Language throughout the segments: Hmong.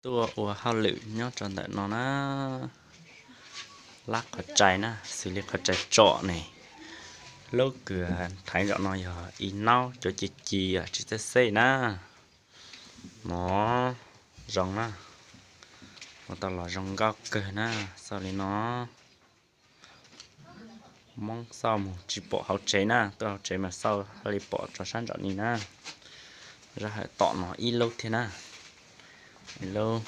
Tuaj ua hauj lwm nyob rau ntawm no na, lab qhov rais na, xws li qhov rais tsom ne, lub kws thaiv zaum no yog ib naub cuav ci ci tsis txawj xej na. No zoo na, ua tau los zoo nkauj kawg na, xauj li no. Hmoob xauj mus tsis pom hauv tsev na, tuaj hauv tsev mas xauj haj li pom rau sab nraum ni na. Zaj hawm tom no ib lub thiab na, ib lub.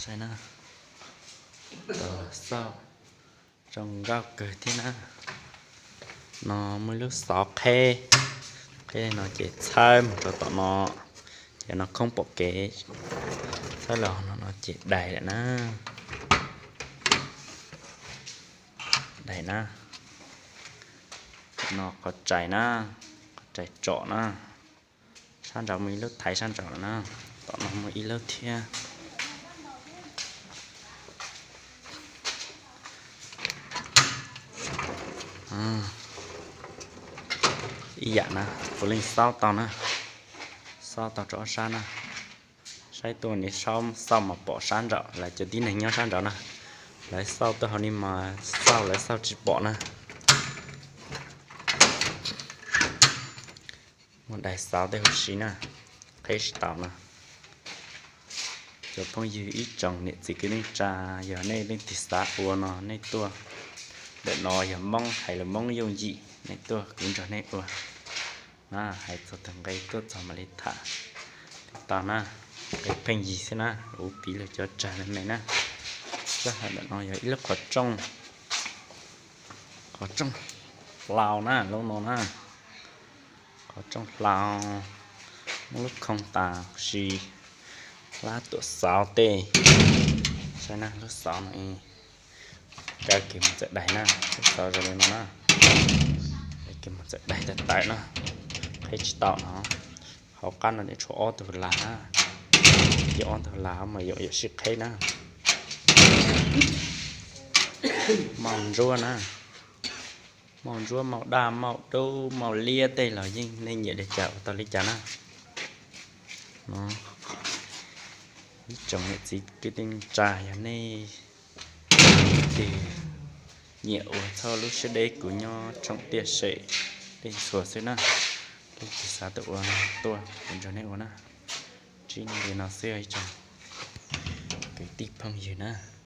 Saib na, xauj zoo nkauj kawg thiab na. No muaj ib lub xov qheb, qheb no ces txhawb mus rau tom no, ces no khoob pom kev, txhawb los no no ces dais lawm na, dais na. No qhov rais na, qhov rais tsom na. Sab nraud muaj ib lub thaiv sab nraud lawm na, tom no muaj ib lub thiab. Ib yam na, puav leej xauj tau na, xauj tau rau ob sab na. Saib tuaj ni, xauj mas pom sab nraud, lawv cov tib neeg nyob sab nraud na, lawv xauj tuaj hauv ni mas xauj lawv xauj tsis pom na. Muaj dais xauv tej huv si na, qheb tsis tau na. Cov phooj ywg ib tsoom niam txiv kwv tij neej tsa, yog nej leej twg xav ua no nej tuaj. Ntawm no yog Hmoob, hais lus Hmoob yooj yim, nej tuaj kuv nrog nej ua na. Hais txog tag nqe tuaj txog mam li tham tau na. Nqe pheej yig xwb na, ua piv lug cov tsag me me na. Zaj hawm ntawm no yog ib lub qhov rooj, qhov rooj hlau na, lub no na. Qhov rooj hlau, muaj lub khoo tas huv si, lab tuam xauv tej. Saib na, lub xauv no, kaw kiag mus txawm dais na, lub xauv zoo li no na, kaw kiag mus txawm dais tawv tawv na, qheb tsis tau no. Hauv qab no ces tshuav ob tug lag na, ces ob tug lag mas yuav yuav sib qheb na. Mauj ntsuab na, mauj ntsuab, mauj daj, mauj dub, mauj liab tej los yeej nej nyiam li cas ua tau li cas na. Ib tsoom niam txiv kwv tij neej tsa, yog nej leej twg nyiam ua txhawb lub siab deb kuv nyob tshooj tiaj sem tej txhua xwb na. Leej twg xav tuaj ua no tuaj kuv nrog nej ua na. Tsis li no xwb ib tsoom kwv tij phooj ywg na.